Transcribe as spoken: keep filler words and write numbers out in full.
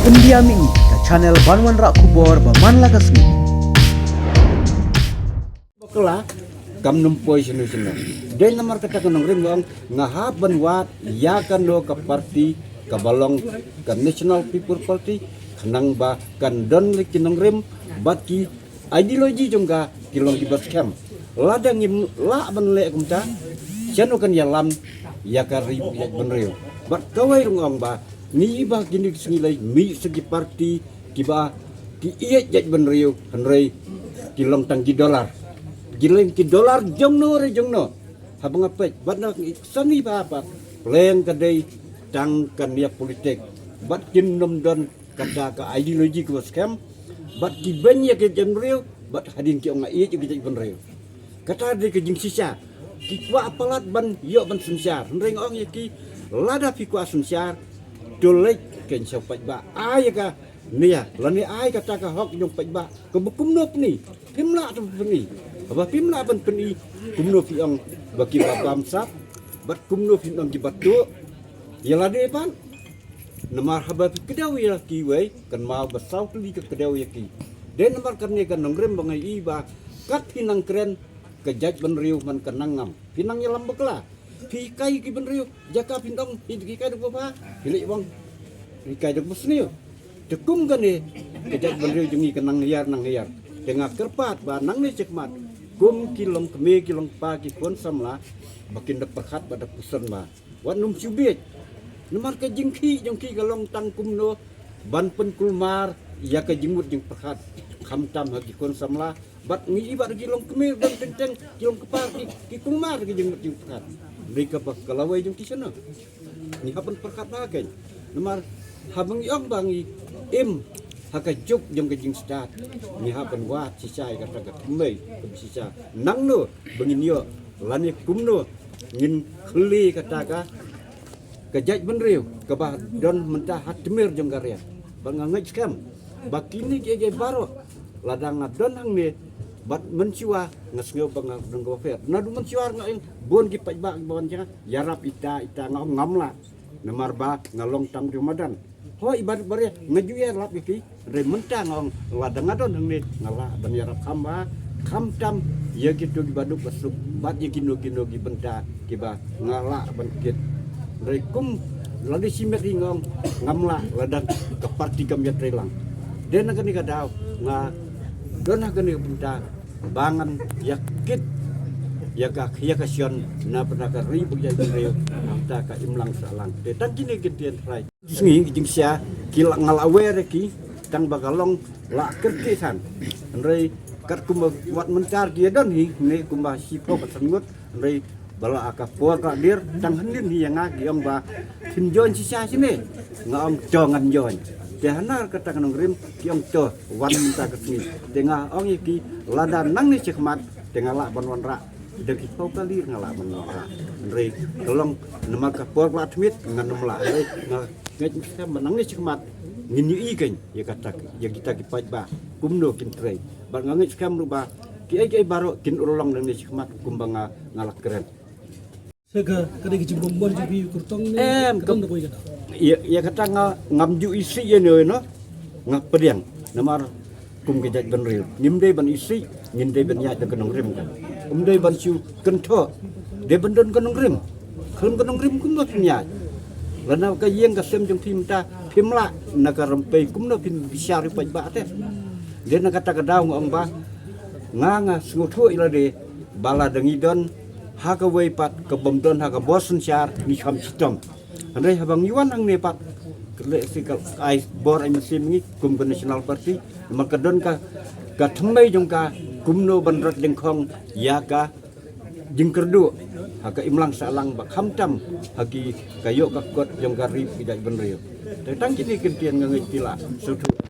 India Mih, ka channel ban wanrah khubor ba man la ka sngi. Bakla kam num poi sinu sinu. Dei namar kata ka nongrim nga ong nga hap ban wad ïa kano ka parti kaba long ka National People Party, khnang ba kan don lei ki nongrim bad ki ideology jong ka ki long kiba skhem. Lada ngim lah ban leh kumta, shano kan ïalam ïa ka ri ïa ka bynriew. Bad kawei ruh nga ong ba ngi i ba kine ki sngi lei mih sa ki parti kiba ki ïeit ïa ka bynriew, hynrei ki long tang ki dollar. Ki long ki dollar jongno re jongno. Haba nga peit bad na sani ba pat pleng ka dei tang ka nia politik. Bad kin nym don kata ka ideology kaba skhem. Bad ki beiñ ïa ka jaitbynriew bad hadien ki ong nga ïeit ïa ka jaitbynriew. Kata dei ka jingshisha. Ki kwah palat ban ïoh ban synshar. Hynrei nga ong ïa ki, lada phi kwah synshar, to leit kein sha u paidbah, ai ïa ka nia lane ai kata ka hok jong u paidbah. Kaba kumno pyni? Phim lah to pyni. Haba phim lah ban pyni, kumno phi ong ba kiba bamsap? Bad kumno phi ong kiba tuh ïa lade pat? Namar haba phi kdew ïa kiwei, kynmaw ba saw tylli ka kdew ïa ki. Dei namar kane ka nongrim ba nga i ba kat phi nang kren, ka jaitbynriew man ka nang ngam. Phi nang ïalam bakla. Phi hikai ki bynriew, jaka phi ong phi hikai da kaba bha, phi leh ong phi hikai da kaba sniew. Te kum kane ka jaitbynriew jong ngi ka nang hiar nang hiar. Te nga kyrpad ba nangne shakhmat, kum ki longkmie ki longkpa ki khun samla, ba kin da pyrkhat bad da pyrkhat ba wat nym shu bieit. Namar ka jingkhih jong ki ka long tang kumno ban pynkulmar ïa ka jingmut jingpyrkhat, khamtam ha ki khun samla. Bad ngi i bad ki longkmie don teng teng ki longkpa ki, ki kulmar ki jingmut jingpyrkhat. Dei kaba ka lawei jong ki shano? Ngi hap ban pyrkhat ba kein. Namar haba ngi ong ba ngi im ha ka juk jong ka jingstad, ngi hap ban wad shisha ïa kata ka thymmei kaba shisha. Nangno ba ngin ïoh lane kumno ngin khlieh kata ka ka jaitbynriew kaba don mynta ha tmier jong ka riat. Ba nga ngeit skhem ba kine kiei kiei baroh, lada nga don hangne bad mynshuwa nga sngew ba nga don kaba pher. Naduh mynshuwa nga ong bun ki paidbah kiba wan jong nga ïarap ita ita, nga ong ngam lah. Namar ba nga long tam jong madan. Hooid, i baroh baroh nga ju ïarap ïa ki. Hynrei mynta nga ong lada nga don hangne nga lah ban ïarap kham bha, khamtam ïa kito kiba duk ba suk bad ïa kino kino ki bynta kiba nga lah ban kit. Hynrei kum lada shimet hi nga ong ngam lah lada ka parti kam ïatrei lang. Dei na kane ka daw nga don ha kane ka bynta ba ngan ïa kit ïa ka ïa ka shnong na bynta ka ri bad ïa ka ri, na bynta ka imlang sahlang. Te tang kine ki ktien trai. Sngi ki jingshisha ki la nga la wer ki tang ba ka long la kyrkieh san. Hynrei katkum ba wat mynta ki ïa don hi ne kumba shiphew bad san ngut, hynrei ba la ka por ka dir tang hynnin hi ïa nga ki ong ba phin join shisha shane. Nga ong to ngan join. Te hana kata ka nongrim ki ong to wan mynta ka sngi. Te nga ong ïa ki lada nangne shakhmat te nga lah ban wanrah. Da ki phew kali nga lah ban wanrah. Hynrei ka long namar ka por la tmier ngan nym lah. Hynrei nga ngeit skhem ba nangne shakhmat ngin ïohi kein ïa kata ïa kita ki paidbah kumno kin trei. Bad nga ngeit skhem ruh ba kiei kiei baroh kin urlong nangne shakhmat kumba nga nga la kren. Sa ka ka dei ka jingbym mon jong phi u kyrtong ne? Em, ka dang da koi ka dang. Ïa ïa kata nga ngam ju isih ïa ne no. Nga pdiang namar kum ka jaitbynriew ngim dei ban isih, ngim dei ban ïaid da ka nongrim ka. Ym dei ban shu kynthoh, dei ban don ka nongrim. Khlem ka nongrim kumno phin ïaid? Lada ka ïing ka sem jong phi mynta phim lah na ka rympei kumno phin bishar ïa u paidbah te? Dei na kata ka daw nga ong ba nga nga sngewthuh ïa lade ba lada ngi don ha kawei pat ka bym don ha ka bor synshar ngi kham shitom. Hynrei haba ngi wan hangne pat ka leh si ka ai bor ai mynsiem ngi kum ka National Party, namar ka don ka ka thymmei jong ka kumno ban rat lyngkhong ïa ka jingkyrduh ha ka imlang sahlang ba khamtam ha ki ka ïoh ka kot jong ka ri ka jaitbynriew. Te tang kine ki ktien nga ngeit ki la sngewthuh.